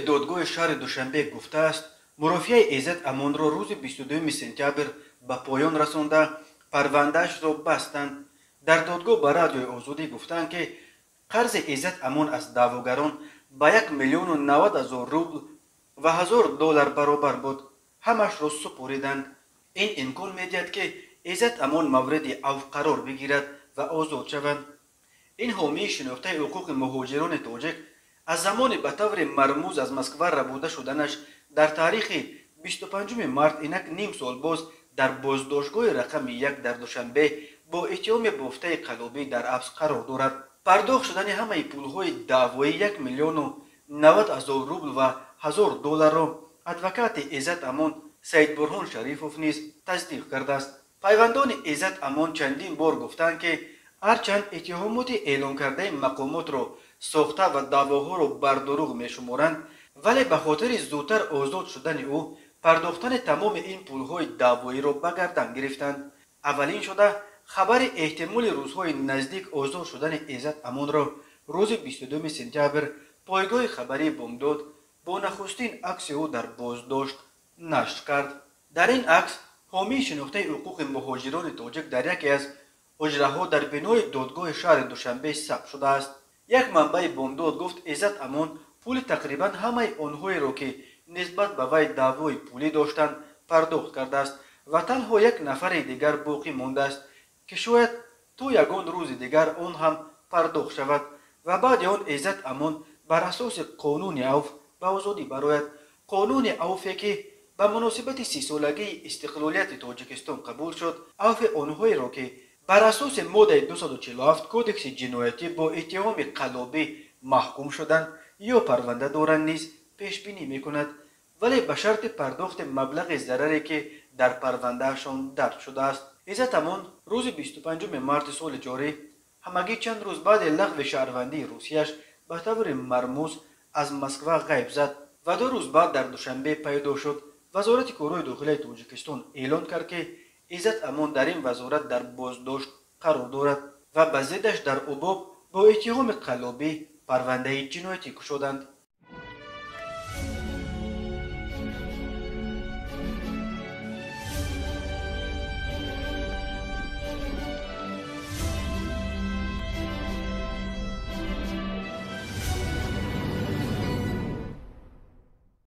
Додгоҳи шаҳри Душанбе гуфтааст, мурофиаи Иззат Амонро рӯзи 22 сентябр ба поён расонда, парвандаашро бастанд. Дар додгоҳ ба Радиои Озодӣ гуфтанд, ки қарзи Иззат Амон аз даъвогарон ба 1 миллиону 90 ҳазор рубл ва 1000 доллар баробар буд. Ҳамашро супориданд. Ин имкон медиҳад, ки Иззат Амон мавриди авф қарор бигирад ва озод шаванд. Ин ҳомии шинохтаи ҳуқуқи муҳоҷирони тоҷик аз замони ба таври мармуз аз Москва рабуда шуданаш дар таърихи 25 март инак ним сол боз дар боздоштгоҳи рақами 1 дар Душанбе бо иттиҳоми бофтаи қаллобӣ дар ҳабс қарор дорад. Пардохт шудани ҳамаи пулҳои даъвоӣ 1 миллиону 90 ҳазор рубл ва 1000 долларро адвокати Иззат Амон Саидбурҳон Шарифов низ тасдиқ кардааст. Пайвандони Иззат Амон чандин бор гуфтанд, ки ҳарчанд иттиҳомоти эълонкардаи мақомотро сохта ва даъвоҳоро бардурӯғ мешуморанд, вале ба хотири зудтар озод шудани ӯ пардохтани тамоми ин пулҳои даъвоиро ба гардан гирифтанд. Аввалин шуда хабари эҳтимоли рӯзҳои наздик озод шудани Иззат Амонро рӯзи 22 сентябр пойгоҳи хабарии Бомдод бо нахустин акси ӯ дар боздошт нашр кард. Дар ин акс ҳомии шинохтаи ҳуқуқи муҳоҷирони тоҷик дар яке аз ҳуҷраҳо дар бинои додгоҳи шаҳри Душанбе сабт шудааст. Як манбаи Бомдод гуфт, Иззат Амон пули тақрибан ҳамаи онҳоеро, ки нисбат ба вай даъвои пулӣ доштанд, пардохт кардааст ва танҳо як нафари дигар боқӣ мондааст, ки шояд то ягон рӯзи дигар он ҳам пардохт шавад ва баъди он Иззат Амон бар асоси қонуни авф ба озодӣ барояд. Қонуни авфе, ки ба муносибати 30-солагии истиқлолияти Тоҷикистон қабул шуд, авфи онҳоеро, ки бар асоси моддаи 247 Кодекси ҷиноятӣ бо иттиҳоми қаллобӣ маҳкум шуданд ё парванда доранд, низ пешбинӣ мекунад, вале ба шарти пардохти маблағи зараре, ки дар парвандаашон дарҷ шудааст. Иззат Амон рӯзи 25 марти соли ҷорӣ, ҳамагӣ чанд рӯз баъди лағви шаҳрвандии Русияш, ба таври мармуз аз Москва ғайб зад ва 2 рӯз баъд дар Душанбе пайдо шуд. Вазорати корҳои дохилаи Тоҷикистон эълон кард, ки Иззат Амон дар ин вазорат дар боздошт қарор дорад ва ба зиддаш дар УБОП бо иттиҳоми қаллобӣ парвандаи ҷиноятӣ кушоданд.